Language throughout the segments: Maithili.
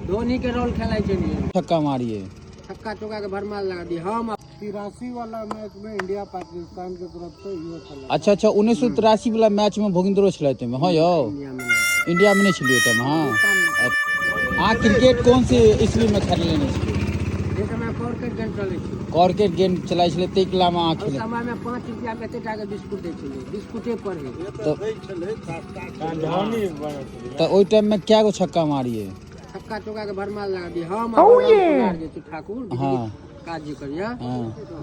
धोनी के रोल खेलाइ छलियै। छक्का मारिए। छक्का चौका के भरमार लगा दी हम। 83 वाला मैच में इंडिया पाकिस्तान के तरफ से इहो छलै। अच्छा, 1983 वाला मैच में भोगिंद्रो छलै ताहिमे। हँ यौ, इंडिया में नहि। इंडिया में नहि छलियै ओहि टाइम। हँ, अहाँ क्रिकेट कोन से ईस्वी में खेलने छलियै? जे समय कॉर्केट गेम चलै छै। कॉर्केट गेम चलाइ छलै ताहि कलामे अहाँ ओहि खेलै? समय में 5 रुपया में एते टा के बिस्कुट दै छलै, बिस्कुटे पर है। तऽ ओहि टाइम में कए गो छक्का मारिए? छक्का चौका के भरमार लगा दी हम आ बलराम कुमार जे छै ठाकुर बिजली काज जे करिया,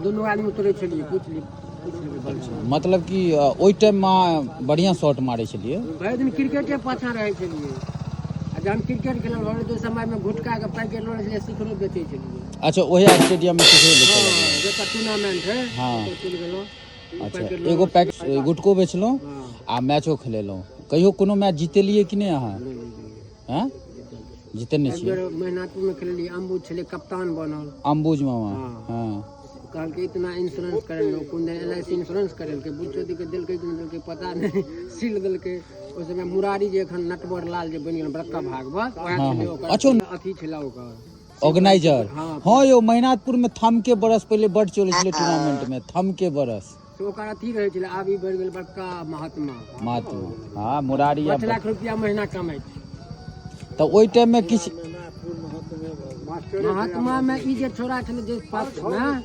दुनू आदमी उतरे छलियै। पूछ ली, पूछ लेबै बलराम। मतलब कि ओहि टाइम में अहाँ बढ़िआँ शॉट मारै छलियै? भरि दिन क्रिकेटे पाछाँ रहै छलियै आ जहन क्रिकेट खेलल भऽ गेलै, ओहि समय में गुटखा के पैकेट लऽ लै छलियै, शिखरो बेचै छलियै। अच्छा, ओहि स्टेडियम में सिखरो बेचऽ हँ, लगलियै? जतऽ टूर्नामेंट है ओतऽ चलि गेलहुँ। अच्छा, पैकेट लऽ एगो लऽ पैकेट गुटको बेचलहुँ आ मैचो खेलेलहुँ। कहियो कोनो मैच जीतेलियै कि नहि अहाँ? नहि, नहि गेलियै। हँ, जीतने एक छियै? बेर मेहनाथपुर में खेललियै, अम्बुज छलै कप्तान बनल। अम्बुज मामा? हँ। हँ। कहलकै इतना इंश्योरेंस करेलहुँ, कोन दिन एल I C insurance करेलकै, बुच्चो के देलकै कि नहि देलकै पता नहि, सील देलकै। ओहि समय मुरारी जे एखन नटवर लाल जे बनि गेल बड़का भागवत, वएह छलै ओकर अच्छा। अथी छलै ओकर ऑर्गेनाइजर। हँ। हँ यौ, महिनाथपुर में थम के बरस पहिले बड चलै छलै टूर्नामेंट में, थम के बरस। से ओकर अथी रहै छलै, आब ई बनि गेल बड़का महात्मा। महात्मा, हँ, मुरारी। 5 लाख रुपया महीना कमाइ छै। तऽ ओहि टाइम में किछु महात्मा में ई जे छोड़ा छलै जे पक्ष में,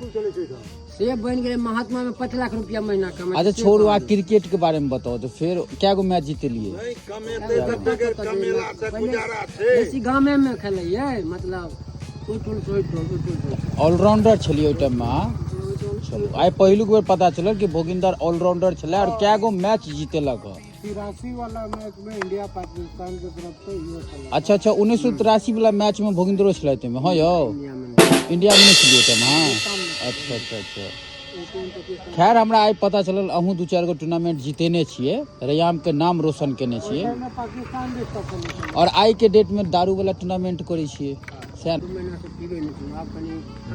से बनि गेलै महात्मा में 5 लाख रुपया महीना कमाइ। अच्छा छोड़ू, अहाँ क्रिकेट के बारे में बताउ तऽ फेर कए गो मैच जीतलियै? बेसी गामे में खेलैयै, मतलब ओहि टोल से ओहि टोल, ओहि टोल से ओहि टोल। ऑलराउंडर छलियै ओहि टाइम में अहाँ? चलू, आइ पहिलुक बेर पता चलल कि भोगिंदर ऑलराउंडर छलै आओर कए गो मैच जीतेलक हँ। 83 वाला मैच में इंडिया पाकिस्तान के तरफ से इहो छलै। अच्छा, 1983 वाला मैच में भोगिंद्रो छलै ताहिमे। हँ यौ, इंडिया में नहि। इंडिया में नहि छलियै ओहि टाइम? हँ, अच्छा। खैर, हमरा आइ पता चलल अहूँ 2-4 गो टूर्नामेंट जीतेने छियै, रैयाम के नाम रोशन केने छियै। ओहि में पाकिस्तान भी सब छलै। आओर आइ के डेट में दारू वाला टूर्नामेंट करै छियै सएह? 2 महीना से पीबै नहि छी, आब कनि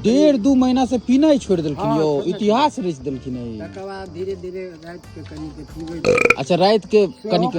1.5-2 महीना से पीनाइ छोड़ि देलखिन। हँ, यौ, छोड़ने। इतिहास रचि देलखिन ई। तकर बाद धीरे धीरे राति के कनि के पीबै छी। अच्छा, राति के कनिक।